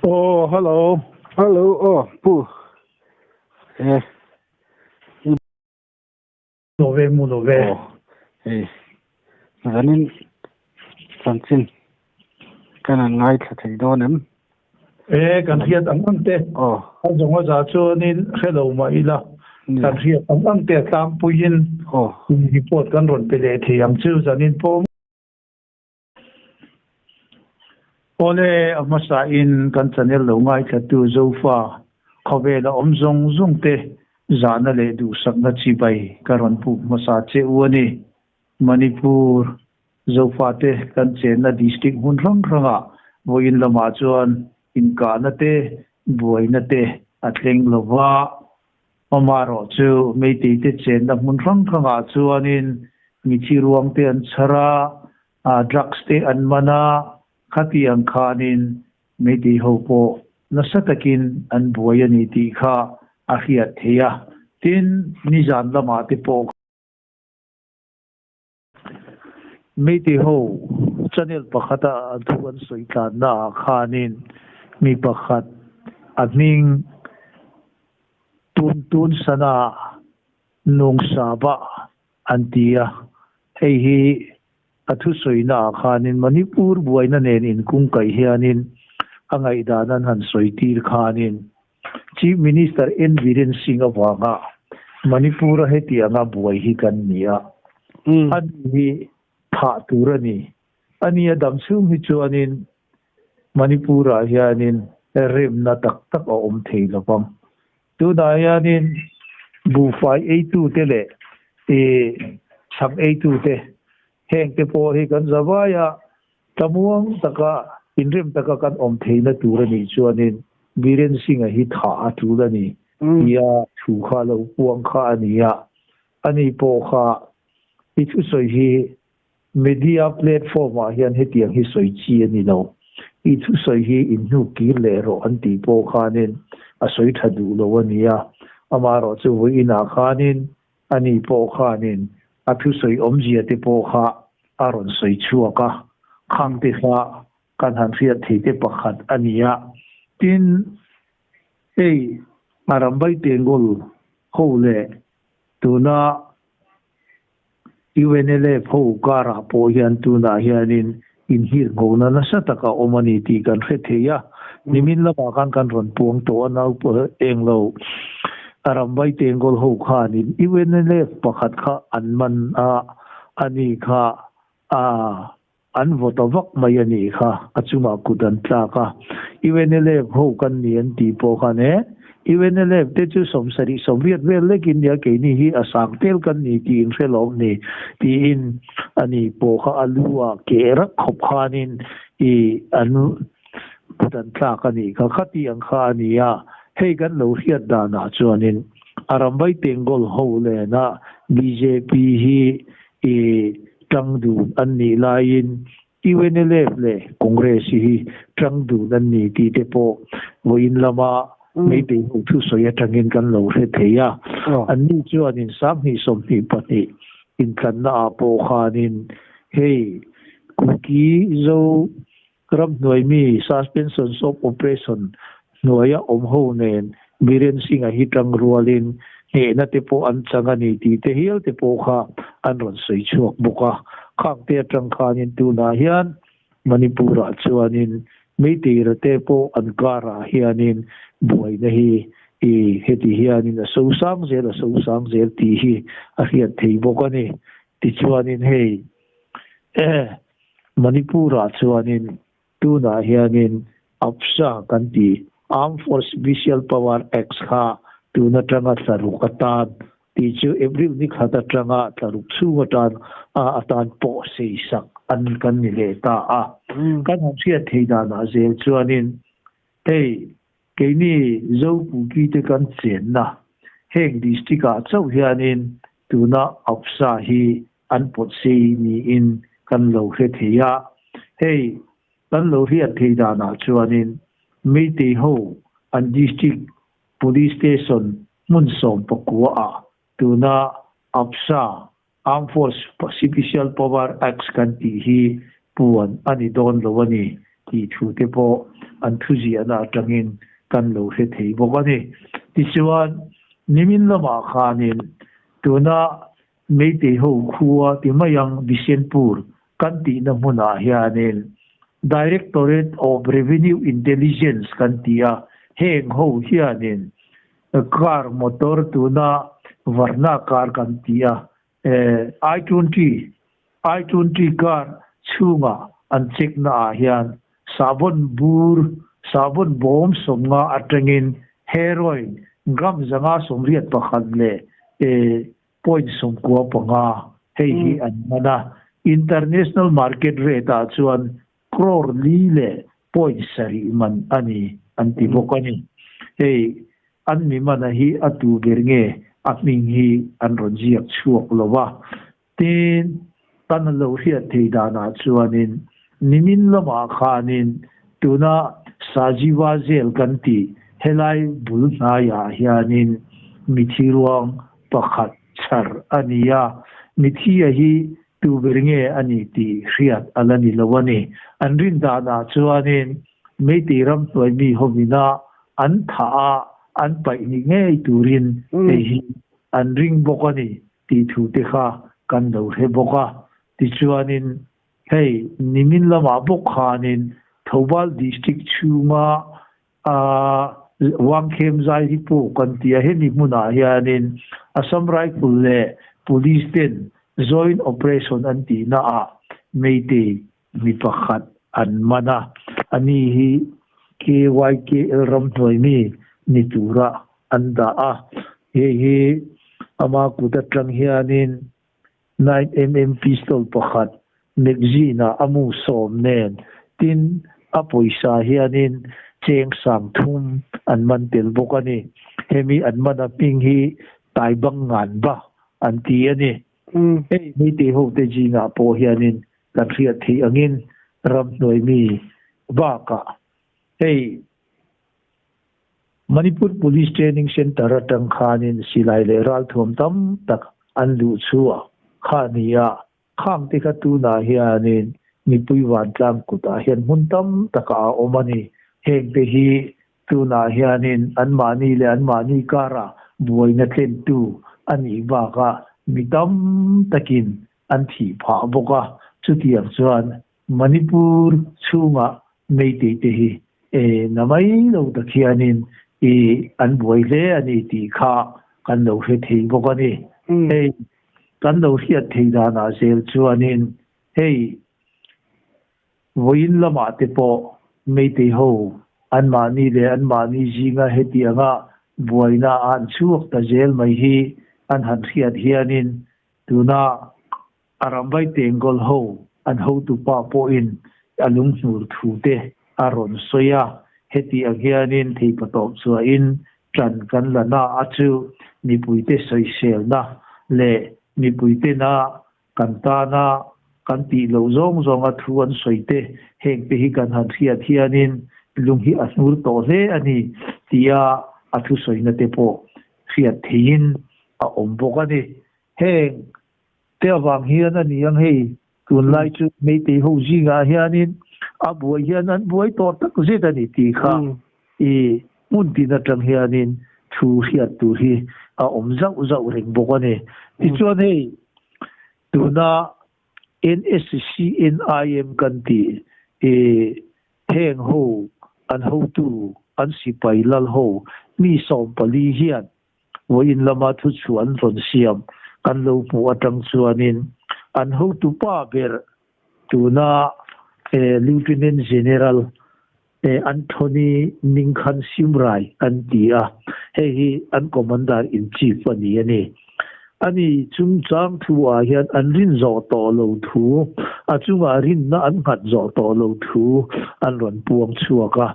Aw hello. Hello aw pu e. Lo ve mu lo ve. Aw hei zanin chanchin kan han ngaithla thei dawn em? E kan hriat ang ang te. Aw. A zawng a za chuanin hre lo mah ila kan hriat ang ang te a tlangpuiin Aw. Report kan rawn pe leh thei ang chu zanin pawh. Awle, a hmasain kan channel lo ngaithlatu Zofa khawvela awm zawng zawng te zahna leh duhsakna chibai ka rawn puk hmasa che u a ni. Manipur Zofa te kan chenna district hmun hrang hrangah vawiin lamah chuan inkahna te, buaina te a thleng lova. Amaherawh chu Meitei te chenna hmun hrang hrangah chuanin mithi ruang te an chhar a, drugs te an man a, khatiang khanin Meitei ho pawh nasa takin an buai a ni tih kha a hriat theih a. Tin, nizan lamah te pawh. Meitei ho channel pakhata an thu an sawi tlanna ah khanin mi pakhat a hming Tun Tun Sana Nungsaba an ti a, hei hi a thusawina ah khanin Manipur buaina nen inkungkaih hianin a ngaihdan an han sawi tir khanin Chief Minister N Biren Singh avanga Manipur-a hetianga buai hi kan ni a, ani hi thah tur a ni. Ani a dam chhung hi chuanin Manipur-ah hianin remna tak tak a awm thei lo vang. Tunah hianin buhfai eitute leh chhang eitute hengte pawh hi kan zavaia Tlamuang taka, inrem taka kan awm theihna tur a nih chuanin Biren Singh-a hi thah a tul a ni tia thu kha lo puang kha a ni a. Ani pawh kha i thusawi hi media platform-ah hian hetiang hi sawi chi a ni lo. I thusawi hi inhnuk kir leh rawh an tih pawh khanin a sawi tha duh lo a ni a. Amaherawhchu vawiinah khanin Ani pawh khanin a thusawi awmzia te pawh kha a rawn sawi chhuak a, khang te kha kan han hriat thei te pakhat a ni a. Tin, hei Arambai Tengol ho leh tuna UNLF ho karah pawh hian tunah hianin inhirnghona nasa tak a awm a ni tih kan hre thei a. Nimin lamah khan kan rawn puang tawh a, nau eng lo Arambai Tengol ho khanin UNLF pakhat kha an man a, ani kha a an vaw ta vak mai a nih kha, a chungah kut an tlak a. UNLF ho kan ni an tih pawh khan e, UNLF te chu 70 80 vel lekin nia keini hi a sang tel kan ni tih in hre lawm ni tiin ani pawh kha a lu ah keh rak khawp khanin i an kut an tlak a nih kha khati ang kha a ni a, hei kan lo hriat danah chuanin Arambai Tengol ho lena bjp hi i tang dun an nih laiin UNLF leh Congress hi tang dun an ni tih te pawh vawiin lama Meitei ho thusawi atangin kan lo hre thei a. Anni chuanin 2022 intlanna ah pawh khanin hei Kuki Zo ramhnuai mi Suspension of Operation hnuaia awm ho nen Biren Singh-a hi tang rualin hnehna te pawh an chang a ni tih te hial te pawh kha an rawn sawi chhuak bawk a. Khang te atang khanin tunah hian Manipur-ah chuanin Meiteira te pawh an karah hianin buaina hi i heti hianin a sosang zel a sosang zel tih hi a hriat thei bawk a ni. Tichuanin hei Manipur-ah chuanin Tunah hianin AFSA kan ti, Armed Force Special Power Acts kha tun atanga tla ruk atan tih chu April ni khat atanga tla ruk chhung atan a atan pawh sei sak an kan ni leh ta a. Kan han hriat thei danah zel chuanin hei keini Zopuki te kan chenna heng district ah chauh hianin tuna AFSA hi an pawt sei niin kan lo hre thei a. Hei, kan lo hriat thei danah chuanin Meitei ho an District Police Station hmun 19 ah tuna AFSA, Armed Force Special Power Acts kan tih hi puan a ni dawn lo a ni tih thu te pawh an thuziahna atangin kan lo hre thei bawk a ni. Tichuan, nimin lamah khanin tuna Meitei ho khua ti mai ang Bishenpur kan tihna hmunah hianin Directorate of Revenue Intelligence kan ti a, heng ho hianin car motor tuna Varna car kan ti a, I-twenty, I-twenty car chhunga an check na ah hian sahbawn bur, sahbawn bawm 50 atangin heroin gram 181 leh point 95 hei hi an man a. International market rate ah chuan crore li leh point sarih man a ni an ti bawk a ni. Hei an mi mana hi a tu ber nge a hming hi an rawn ziak chhuak lo va. Tin, kan lo hriat thei danah chuanin nimin lamah khanin tuna Sajiva Jail kan tih helai bul hnaiah hianin mithi ruang pakhat chhar a ni a. Mithia hi Tu ber nge a ni tih hriat a la ni lo a ni. An rin danah chuanin Meitei ram hnuai mi hovina an thah a, an paih ni ngei turin hei hi an ring bawk a ni tih thu te kha kan lo hre bawk a. Tichuanin hei nimin lamah bawk khanin Thoubal District chhunga Wangkhem zai hi pawh kan ti a, hemi hmunah hianin Assam Rifle leh Police ten joint operation an tihna ah Meitei mi pakhat an man a, a ni hi KYKL ramhnuai mi ni tura an dah a, hei hi ama kut atang hianin 9mm pistol pakhat magazine ah a mu 10 nen tin a pawisa hianin cheng 3000 an man tel bawk a ni. Hemi an man a hming hi Taibang Ngan Ba an ti a ni. Hei Meitei ho te zingah pawh hianin kan hriat theih angin ramhnuai mi bakah hei Manipur Police Training Centre atang khanin silai leh ralthuam tam tak an luh chhuah kha a ni a, khang te kha tunah hianin mipui vantlang kutah hian hmun tam takah a awm a ni. Heng te hi tunah hianin anmahni leh anmahni karah buaina thlentu a nih bakah mi tam takin an thih phah bawk a, chutiang chuan Manipur chhungah Meitei te hi e na mai lo tak hianin i an buai hle a ni tih kha kan lo hre thei bawk a ni. Hei kan lo hriat thei danah zel chuanin hei vawiin lamah te pawh Meitei ho anmahni leh anmahni zinga hetianga buaina a an chhuak ta zel mai hi an han hriat hianin tuna A ramvai Tengol ho an hotupa pawhin a lunghnur thu te a rawn sawi a, heti ang hianin theipatawp chhuahin ṭan kan la na a chu mipuite sawiselna leh mipuitena kan tana kan tih loh zawng zawnga thu an sawi te heng te hi kan han hriat hianin lung hi a hnur tawh hle a ni tia a thusawina te pawh hriat theihin a awm bawk a ni. Heng te avang hian a ni ang hei, tunlai chu Meitei ho zingah hianin a buai hian an buai tawh tak zet a ni tih kha i hmun tin atang hianin thu hriat tur hi a awm zauh zauh reng bawk a ni. Tichuan hei tuna NSCNIM kan tih i heng ho an hotu an sipai lal ho mi 14 hian Vawiin lama thuchhuah an rawn siam kan lo hmuh atang chuanin an hotu pa ber tuna Lieutenant General Anthony Ningkhan Simrai an ti a, hei hi an Commander in Chief a ni a ni. Ani chungchang thu ah hian an rin zawh tawh lo thu, a chungah rinna an nghat zawh tawh lo thu an rawn puang chhuak a.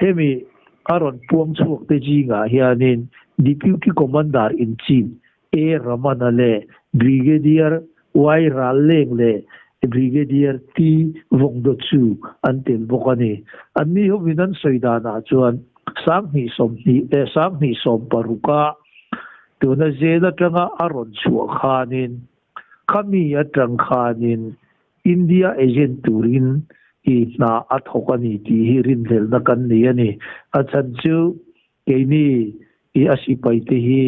Hemi A rawn puang chhuak te zingah hianin Deputy Commander in Chief A Ramana leh Brigadier Y Ralleng leh Brigadier T Vawngdawchu an tel bawk a ni. Anni hovin an sawi danah chuan 2020 16 a tuna jail atanga a rawn chhuah khanin khami atang khanin India agent turin I hna a thawk a ni tih hi rinhlelhna kan nei a ni. A chhan chu keini i a sipaite hi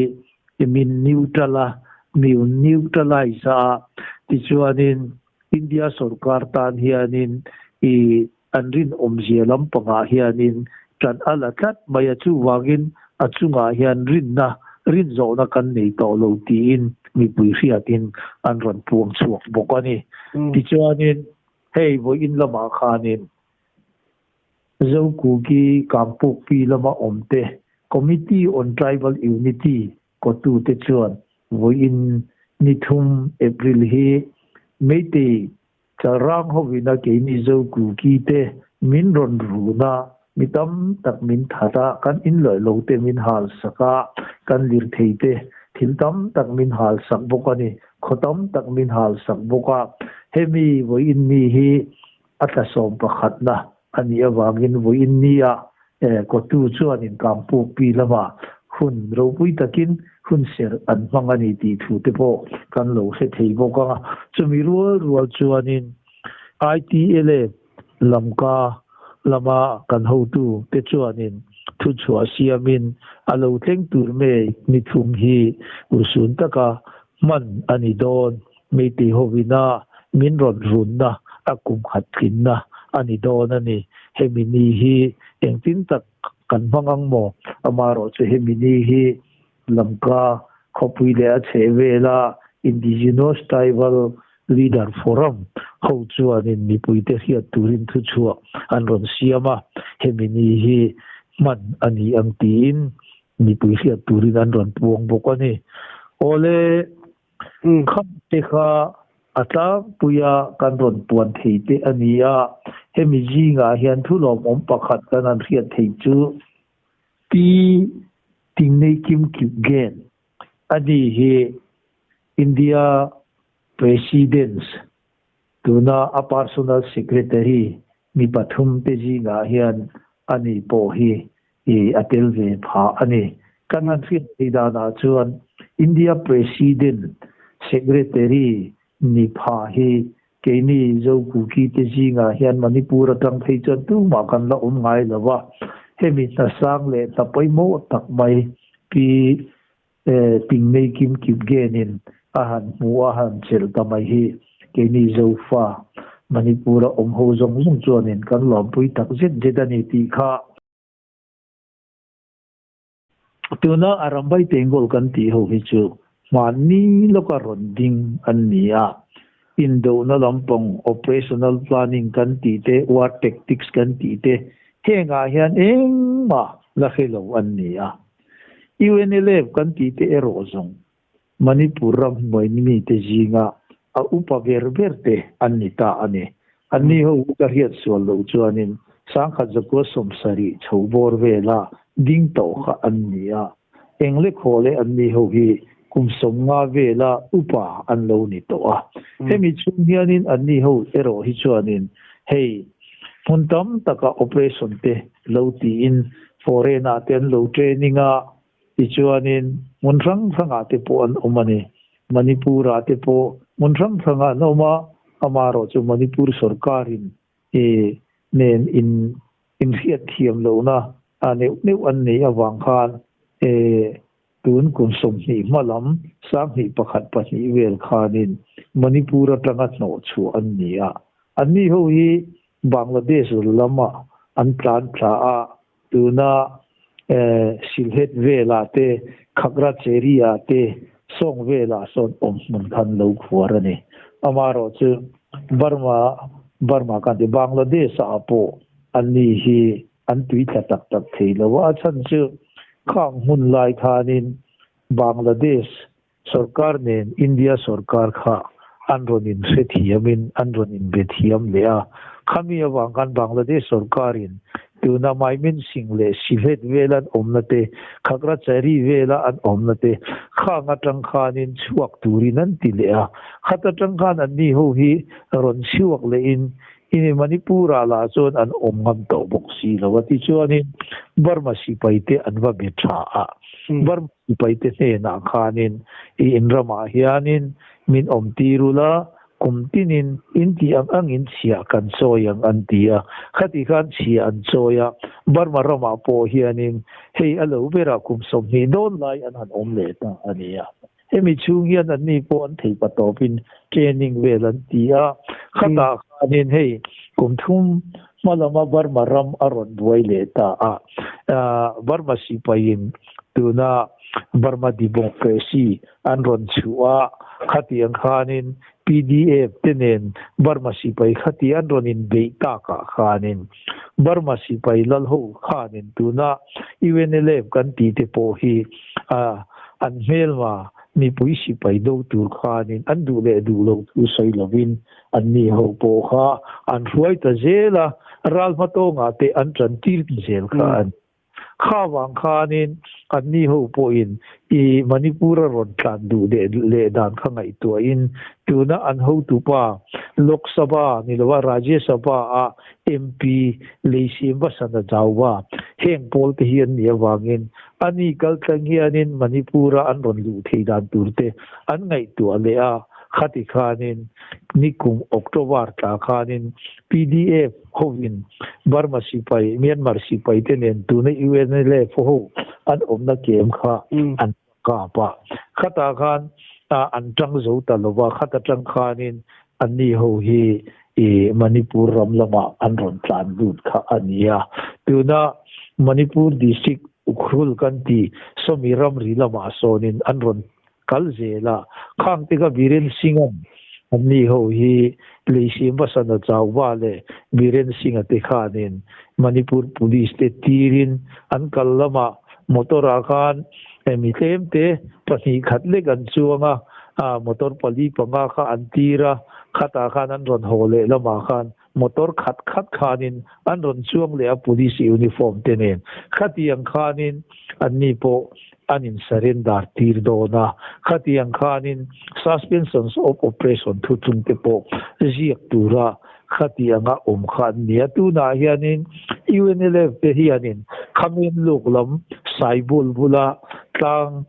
min neutral a, mi neutralize a, tichuanin India sorkar tan hianin i an rinawmzia lampangah hianin ṭan a la tlat mai a, chuvangin a chungah hian rinna, rinzawhna kan nei tawh lo tiin mipui hriatin an rawn puang chhuak bawk a ni. Tichuanin hei vawiin lamah khanin Zokuki Kangpokpi lama awmte Committee on Tribal Unity kawttute chuan vawiin ni thum April hi Meitei Chalrang hovina keini Zokuki te min rawn run a, mi tam tak min that a, kan inlawih lo te min hal sak a, kan lirthei te thil tam tak min hal sak bawk a ni. Khaw tam tak min hal sak bawk a, hemi vawiin ni hi a tla sawm pakhatna a nih avangin vawiin nia kawtu chuan inkangpukpi lamah hun ropui takin hun serh an hmang a ni tih thu te pawh kan lo hre thei bawk a. Chumi rual rual chuanin ITLA Lamka lama kan hotu te chuanin thuchhuah siamin a lo thleng tur mai ni thum hi urhsun taka hman a ni dawn. Meitei hovina min rawn runna a kum khat tlinna a ni dawn a ni. Hemi ni hi engtin tak kan hmang ang maw? Amaherawhchu hemi ni hi Lamka khawpui leh a chhehvela Indigenous Tribal Leader Forum ho chuanin mipuite hriat turin thuchhuah an rawn siam a, hemi ni hi hman a ni ang tiin mipui hriat turin an rawn puang bawk a ni. Awle, kham te kha a tlangpuia kan rawn puan thei te a ni a, hemi zingah hian thulawmawm pakhat kan han hriat theih chu Pi Tingnei Kim Kipgen a ni hi India President's tuna a personal secretary mi pathum te zingah hian a ni pawh hi a tel ve phah a ni. Kan han hriat theih danah chuan India President secretary ni phah hi Keini Zokuki te zingah hian Manipur atang phei chuan tumah kan la awm ngai lo va, hemi hna sang leh hna pawimawh tak mai Pi Tingnei Kim Kipgenin a han hmu a han chelh ta mai hi keini Zofa Manipur a awm ho zawng zawng chuanin kan lawmpui tak zet zet a ni tih kha Tuna Arambai Tengol kan tih ho hi chu hmanni lawka rawn ding an ni a, indohna lampang operational planning kan tih te, war tactics kan tih te hengah hian engmah la hre lo an ni a. UNLF kan tih te erawh zawng Manipur ram hnuai mite zinga a upa ber ber te an ni ta a ni. Anni ho u ka hriat sual loh chuanin sangkhat zakua sawmsarih chho bawr vela ding tawh kha an ni a. Eng le khaw le anni ho hi kum sawmnga vela upa an lo ni tawh a. Hemi chhung hianin anni ho erawh hi chuanin hei hmun tam taka operation te lo tiin foreign ah te an lo training a, Tichuanin hmun hrang hrangah te pawh an awm a ni. Manipur-ah te pawh hmun hrang hrangah an awm a, amaherawh chu Manipur sorkarin i nen in inhriat thiam lohna a neuh neuh an neih avang khan e tun kum 20 hma lam 1001 2 vel khanin Manipur atanga hnawh chhuah an ni a. Anni ho hi Bangladesh lamah an tlan thla a, Tuna Sylhet velah te, Khagracheri-ah te, Sawng velah sawn awm hmun khan lo khuar a ni. Amaherawh chu Burma, Burma kan ti, Bangladesh-ah pawh anni hi an tui tla tak tak thei lo a, a chhan chu khang hmun lai khanin Bangladesh Sorkar nen India sorkar kha an rawn inhre thiamin an rawn inbe thiam leh a. Khami avang khan Bangladesh sorkarin tuna Mymensingh leh Sylhet vela an awmna te, Khagrachari vela an awmna te khang atang khanin chhuak turin an ti leh a. Khat atang khan anni ho hi rawn chhuak lehin Ini Manipur-ah lah chuan an awm ngam tawh bawk si lo a. Tichuanin Burma sipaite an va be tha a. Burma sipaite hnenah khanin i inramah hianin min awm tir ula, Kum tinin in tih ang angin chhiah kan chawi ang an ti a. Khati khan chhiah an chawi a, Burma ramah pawh hianin hei a lo berah kum 20 dawn lai an han awm leh ta a ni a. Hemi chhung hian anni pawh an theih patawpin training vel an ti a. Khatah khanin hei kum thum hma lama Burma ram a rawn buai leh ta a. Burma sipaiin tuna Burma democracy an rawn chhuh a, khatiang khanin PDF te nen Burma sipai khati an rawn inbeih takah khanin Burma sipai lal ho khanin tuna UNLF kan tih te pawh hi an hmelma mipui sipai do tur khanin an duh leh duh lo thu sawi lovin anni ho pawh kha an hruai ta zel a, ral hmatawngah te an tan tir ta zel kha a ni. Kha vang khanin anni ho pawhin i Manipur a rawn tlan duh leh leh dan kha ngaihtuahin tuna an hotupa Lok Sabha ni lova Rajya Sabha a MP Leisiam Vasana Jauba heng pawl te hi an nih avangin ani kaltlang hianin Manipur a an rawn luh theih dan tur te an ngaihtuah leh a. Khati khanin nikum October tla khanin PDF hovin Burma sipai, Myanmar sipai te nen tuna UNLF ho an awmna kem kha an kap a. Khatah khan an tang zo ta lova, khata tang khanin anni ho hi Manipur ram lamah an rawn tlan lut kha a ni a. Tuna Manipur district Ukhrul kan ti sawmi ramri lamah sawnin an rawn kal zel a, khang te kha Biren Singh-a'n anni ho hi Leisiam Vasana Chauva leh Biren Singh-a te khanin Manipur Police te tirin an kal lamah motor-ah khan mi tlem te pahnih khat lek an chuang a, motor pali panga kha an tir a, khatah khan an rawn haw leh lamah khan motor khat khat khanin an rawn chuang leh a police uniform te nen khatiang khanin anni pawh an in surrender tir dawn a, khatiang khanin suspensions of operation thutlung te pawh ziak tura khatianga awm kha an ni a. Tunah hianin UNLF te hianin Khamen luk lam Saibul bula tlang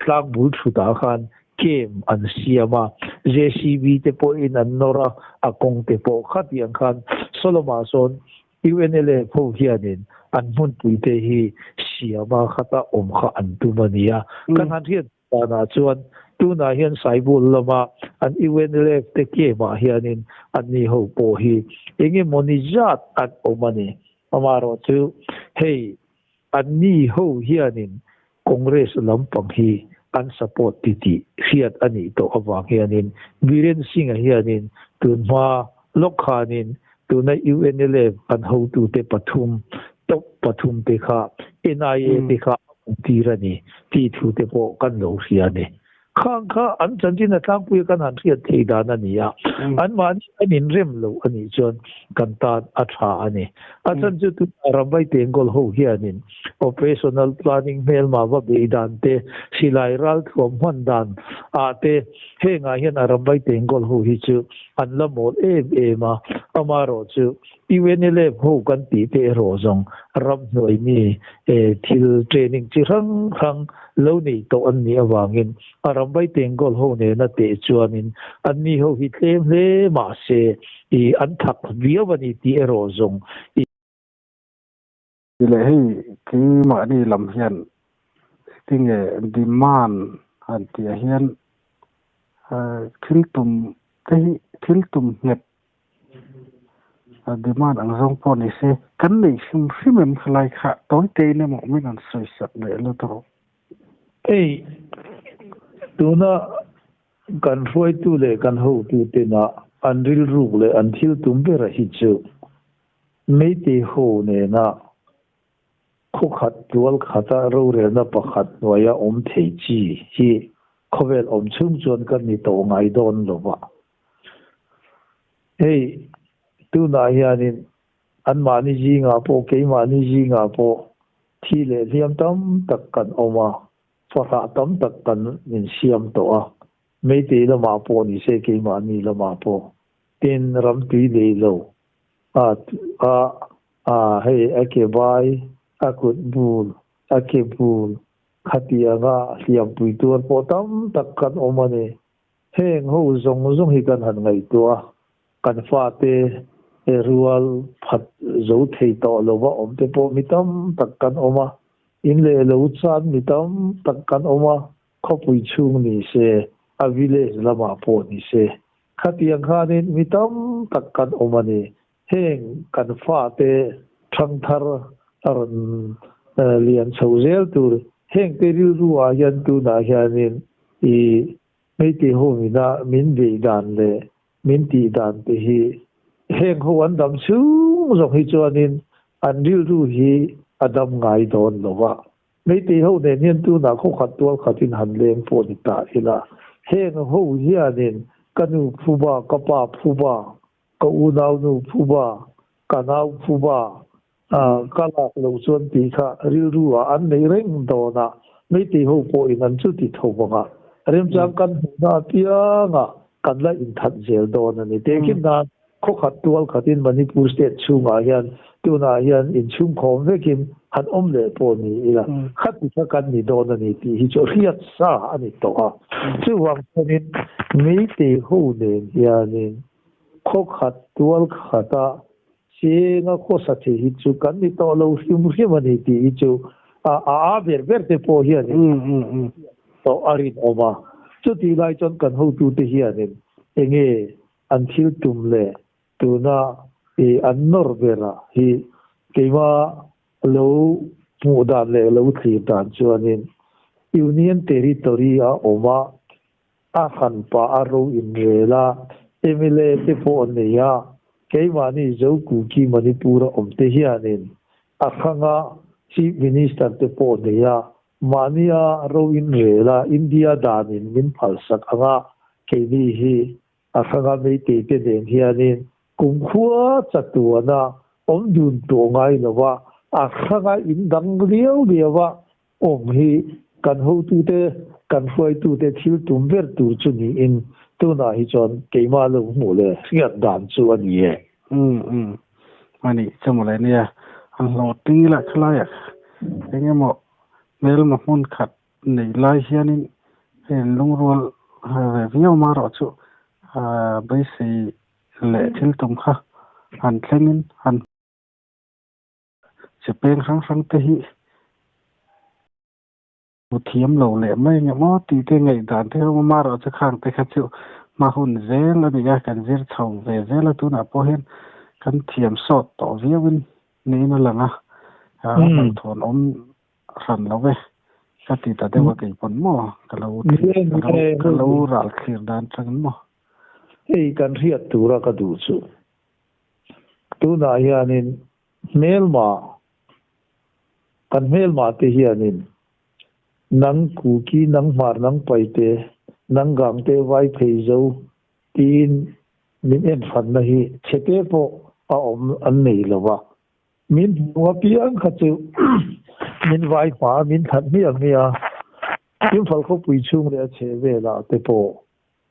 tlang bul thutah khan Camp an siam a, JCB te pawhin an nawr a, a kawng te pawh khatiang khan Solomon sawn UNLA ho hianin an hmunpui te hi siam a khata awm kha an tum a ni a. Kan han hriat danah chuan tunah hian Saibul lama an UNLA te camp ah hianin anni ho pawh hi engemawni zat an awm a ni. Amaherawhchu hei Anni ho hianin Congress lampang hi an support ti tih hriat a nih tawh avang hianin Biren Singh-a hianin tunhma lawk khanin tuna UNLF an hotute pathum, top pathum te kha NIA te kha a awmtir a ni tih thu te pawh kan lo hria a ni. Khang kha an chanchin a tlangpui a kan han hriat thei dan a ni a, anmahni an inrem lo a nih chuan kan tan a tha a ni. A chhan chu tunah Rambai Tengkawl ho hianin operational planning hmelma va beih dan te, silai ralthuam hman dan ah te hengah hian a Rambai Tengkawl ho hi chu an la mawl em em a, amaherawhchu UNLF ho kan tih te erawh zawng ramhnuai mi thil training chi hrang hrang lo nei tawh an nih avangin a rambai Tengkawl ho nena teh chuanin anni ho hi tlem hle mah se i an thak viau a ni tih erawh zawng i. Ti leh hei keimahni lam hian tinge demand han tih ah hian thil tum te hi thil tum nghet A demand ang zawng pawh ni se, kan neih hrim hrim em khalai kha tawi tein emaw min rawn sawi sak leh la tawh. Hei, tuna kan hruaitu leh kan hotu tena an rilruk leh an thil tum bera hi chu Meitei ho nena khaw khat tual khata rorelna pakhat hnuaia awm thei chi hi khawvel awm chhung chuan kan ni tawh ngai dawn lova. Hei, tunah hianin anmahni zingah pawh, keimahni zingah pawh thi leh hliam tam tak kan awm a, fahrah tam tak kan insiam tawh a, Meitei lamah pawh ni se keimahni lamah pawh tin ramtui lei lo a a a hei a ke vai, a kut bul, a ke bul khatianga hliampui tuar pawh tam tak kan awm a ni. Heng ho zawng zawng hi kan han ngaihtuah a, kan fate rual phat zo thei tawh lova awm te pawh mi tam tak kan awm a, in leh lo chan mi tam tak kan awm a, khawpui chhung ni se, a village lamah pawh ni se, khatiang khanin mi tam tak kan awm a ni. Heng kan fate thangthar a rawn lian chho zel tur, hengte rilru ah hian tunah hianin i Meitei ho mina min beih dan leh min tih dan te hi heng ho an dam chhung zawng hi chuanin an rilru hi a dam ngai dawn lo a. Meitei ho nen hian tunah khawkhat tual khatin han leng pawh ni ta ila, heng ho hianin ka nu phuba, ka pa phuba, ka unaunu phuba, ka nau phuba, ka lak loh chuan tih kha rilru ah an nei reng dawn a, Meitei ho pawhin an chu ti tho vang a, remchang kan hmuhna apiangah kan la inthat zel dawn a ni. Tehkhin nan khawkhat tual khatin Manipur state chhungah hian tunah hian inchhungkhawm vekin han awm leh pawh ni ila, khati kha kan ni dawn a ni tih hi chu hriat sa a ni tawh a. Chuvang chuanin Meitei ho nen hianin khawkhat tual khata Chenga khawsa thei hi chu kan ni tawh lo hrim hrim a ni tih hi chu a a ber ber te pawh hianin tawh a rinawm a. Chutih lai chuan kan hotute hianin enge an thil tum leh tuna an nawr bera hi keima lo hmuh dan leh lo thlir dan chuanin Union Territory a awm a, A han pah a ro inrel a, mla te pawh a nei a, keimahni Zo Kuki Manipur a awm te hianin a hranga Chief Minister te pawh a nei a, mahnia ro inrel a India danin min phalsak ang a, keini hi a hranga Meitei te nen hianin kumkhua chatuana awm dun tawh ngai lo a, a hranga indang liau liau a Awm hi kan hotute, kan hruaitute thil tum ber tur chu niin tunah hi chuan keimah lo hmuh leh hriat dan chu a ni e. Umm umm a nih chu mawle nia, an hlawhtling ila khalaiah eng emaw hmelma hmun khat nei lai hianin hei an lungrual ve viau marawh chu beisei leh thil tum kha han thlengin han Chi peng hrang hrang te hi hmu thiam lo leh mai nge maw tih te ngaihdan te ho amaherawh chu khang te kha chu hma hun zel a ni a, kan zir chho ve zel a, tunah pawh hian kan thiam sawt tawh viauin niin a lang a, a hlauhthawn awm hran lo ve ka ti ta deuh a kei pawn maw ka lo ka lo ral thlir dan tangin maw. Hei kan hriat tura ka duh chu tunah hianin Hmelma, Kan hmelma te hianin nang Kuki, nang Hmar, nang Paite, nang Gangte, Vai phei zo tiin min en hranna hi chhete pawh a awm an nei lo va. Min hmu apiang kha chu min vai hma, min that hmiah hmiah a. Imphal khawpui chhung leh a chheh velah te pawh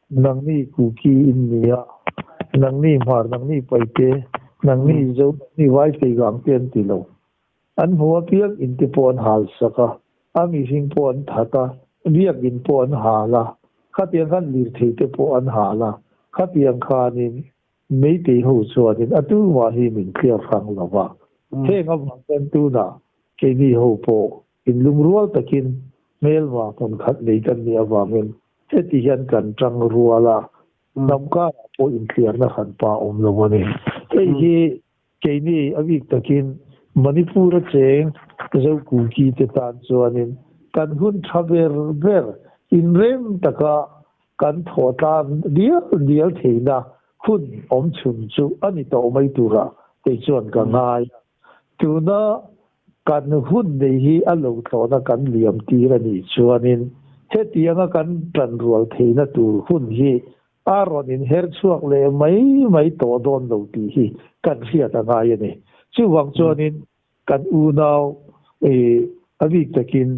Nangni Kuki in ni a, nangni Hmar, nangni Paite, nangni Zo, nangni Vai Feigang te an ti lo. An hmu apiang in te pawh an hal sak a, a mihring pawh an that a, biakin pawh an hal a, khatiang khan lirthei te pawh an hal a, khatiang khanin Meitei ho chuanin a tumah hi min clear hrang lo va. Heng avang hian tunah keini ho pawh inlungrual takin hmelma hmun khat nei kan nih avangin heti hian kan tang rual a, hnam karah pawh inthliarna hran pa awm lo a ni. Hei hi keini a bik takin Manipur a cheng Zokuki te tan chuanin kan hun tha ber ber inrem taka kan thawh tlan dial dial theihna hun awm chhun chu a ni tawh mai turah kei chuan ka ngai a. Tuna Kan hun nei hi a lo tlawhna kan liam tir a nih chuanin hetianga kan tanrual theihna tur hun hi a rawn inher chhuak leh mai mai tawh dawn lo tih hi kan hriat a ngai a ni. Chuvang chuanin kan unau a bik takin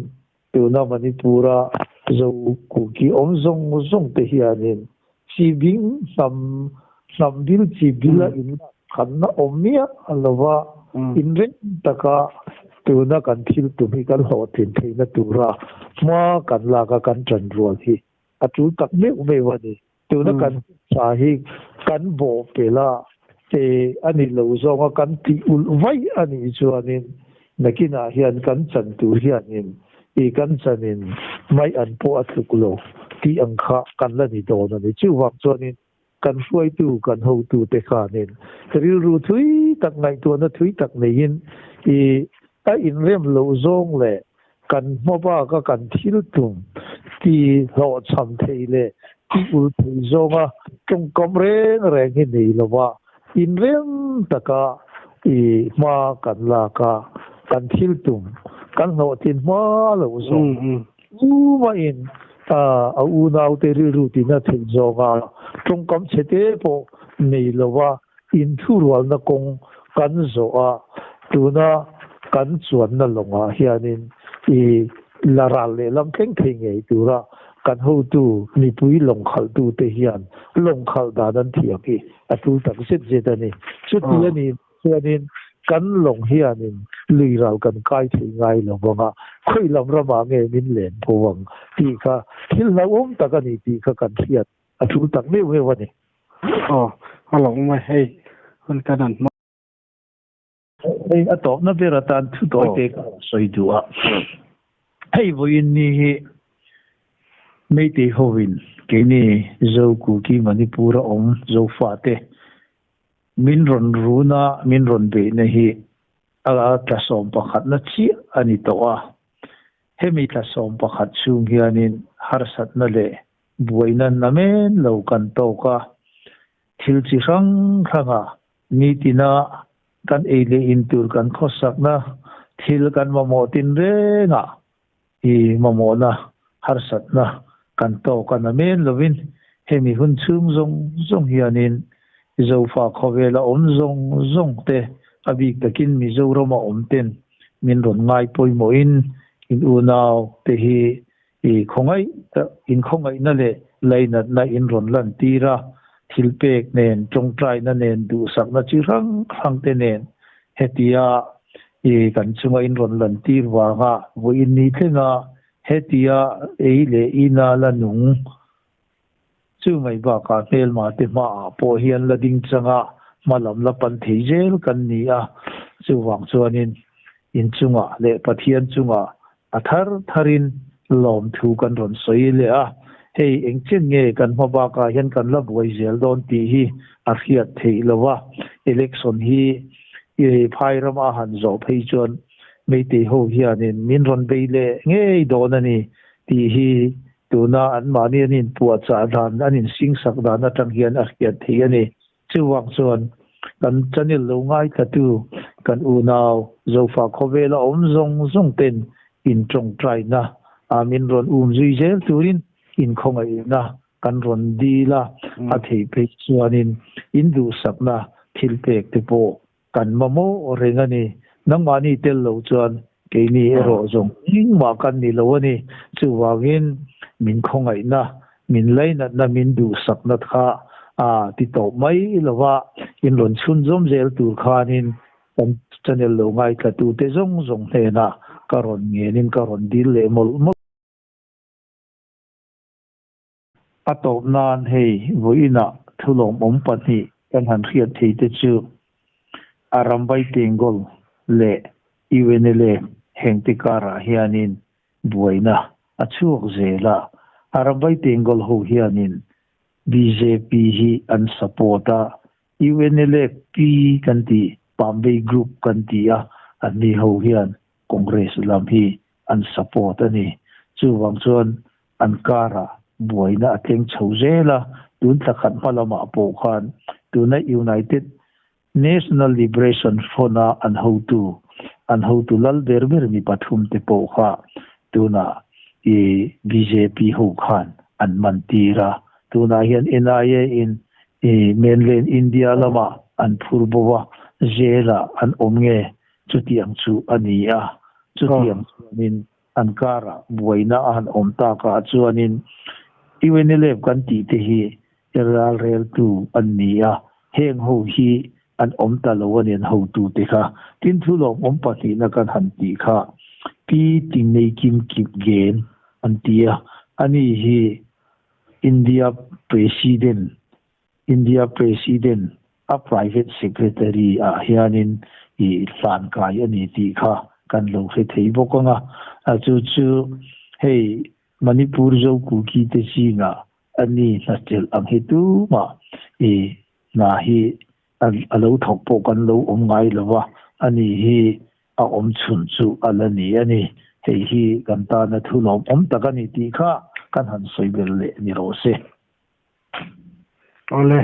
tuna Manipur-a Zo Kuki awm zawng zawng te hianin chi bing hnam hnam bil chi bil a inlak khanna awm miah lova inreng taka tuna kan thil tum hi kan hlawhtlin theihna tura hma kan lak a kan tanrual hi a tul tak meuh meuh a ni. Tuna kan tha hi kan bawh pel a, e a ni lo zawnga kan tih ulh vai a nih chuanin nakinah hian kan chan tur hianin i kan chanin mai an pawh a tluk lo tih ang kha kan la ni dawn a ni. Chuvang chuanin kan hruaitu kan hotu te khanin rilru thui tak ngaihtuahna thui tak neiin i a inrem loh zawng leh kan hmabaka kan thil tum ti hlawhchham thei leh ti ul thei zawnga tawngkam reng reng hi nei lova inrem taka i hma kan lak a kan thil tum kan hlawhtlin hma loh zawng tuma in a unau te rilru tina thei zawnga tawngkam chhe te pawh nei lova inthurualna kawng kan zawh a tuna kan chuanna lawngah hianin i la ral lehlam thleng thei ngei tura kan hotu mipui lawng khalhtu te hian lawng khalh dan an thiam hi a tul tak zet zet a ni. Chuti a nih chuanin kan lawng hianin lui ral kan kai thei ngai lo vanga khawi lam ramah nge min len pho ang tih kha thil hlauhawm tak a ni tih kha kan hriat a tul tak meuh meuh a ni. Aw, a lo awm a, hei hun kan han hma. Hei a tawpna ber atan thu tawi te ka rawn sawi duh a. Hei vawiin ni hi Meitei hovin keini Zo Kuki Manipur a awm Zofate min rawn run a, min rawn beihna hi a tla sawm pakhatna chiah a ni tawh a. Hemi tla sawm pakhat chhung hianin harsatna leh buaina namen lo kan tawk a, thil chi hrang hranga nitina kan ei leh in tur kan khawsakna thil kan mamawh tin rengah i mamawhna harsatna kan tawk a namen lovin hemi hun chhung zawng zawng hianin Zofa khawvela awm zawng zawng te a bik takin Mizoram a awm ten min rawn ngai pawimawhin in unau te hi i khawngaih in khawngaihna leh lainatna in rawn lan tir a, thil pek nen tawngtaina nen duhsakna chi hrang hrang te nen hetia i kan chunga in rawn lan tir vanga vawiin ni thlenga hetia ei leh ina la nung chu mai bakah hmelma te hmaah pawh hian la ding changa hma lam la pan thei zel kan ni a. Chuvang chuanin in chungah leh Pathian chungah a thar tharin lawm thu kan rawn sawi leh a. Hei eng chen nge kan hma bakah hian kan la buai zel dawn tih hi a hriat theih lo a. Election hi i phai rama han zawh phei chuan Meitei ho hianin min rawn bei leh ngei dawn a ni tih hi tuna an mahni an inpuahchah dan an insingsak dan atang hian a hriat theih a ni. Chuvang chuan kan channel lo ngaithlatu kan unau Zofa khawvela awm zawng zawng ten intawngtaina a min rawn um zui zel turin inkhawngaihna kan rawn dil a, a theih phei chuanin induhsakna thil pek te pawh kan mamawh reng a ni. Nangmahni tel lo chuan keini erawh zawng engmah kan ni lo a ni. Chuvangin min khawngaihna, min lainatna, min duhsakna kha a ti tawp mai lova in rawn chhunzawm zel tur khanin kan channel lo ngaithlatute zawng zawng hnenah ka rawn ngenin ka rawn dil leh mawlh mawlh. A tawp nan hei vawiinah thulawmawm pahnih kan han hriat thei te chu Arambai Tengol leh UNLA hengte karah hianin buaina a chhuak zel a. Arambai Tengol ho hianin bjp hi an support a, UNLA-P kan ti, Pambei Group kan ti a, anni ho hian Congress lam hi an support a ni. Chuvang chuan an karah buaina a tleng chho zel a, tun thla khat hma lamah pawh khan tuna United National Liberation Front a an hotu, an hotu lal ber ber mi pathum te pawh kha tunah i bjp ho khan an man tir a. Tunah hian NIA in i mainland India lamah an phur bo a, jail ah an awm nge chutiang chu a ni a. Chutiang chuanin an karah buaina a han awm takah chuanin UNLF kan tih te hi ral reltu an ni a, heng ho hi an awm ta lo a ni an hotu te kha. Tin thu lawmawm pahnihna kan han tih kha Pi Tingnei Kim Kip Gen an ti a, ani hi India President, India President a private secretary ah hianin i hlan kai a ni tih kha kan lo hre thei bawk ang a. A chu chu hei Manipur Zo Kuki te zingah a ni hnachelh ang hi tumah i hna hi a lo thawk pawh kan lo awm ngai lo va, a ni hi a awm chhun chu a la ni a ni. Hei hi kan tana thu lawmawm tak a ni tih kha kan han sawi ber leh ni rawh se. Awle.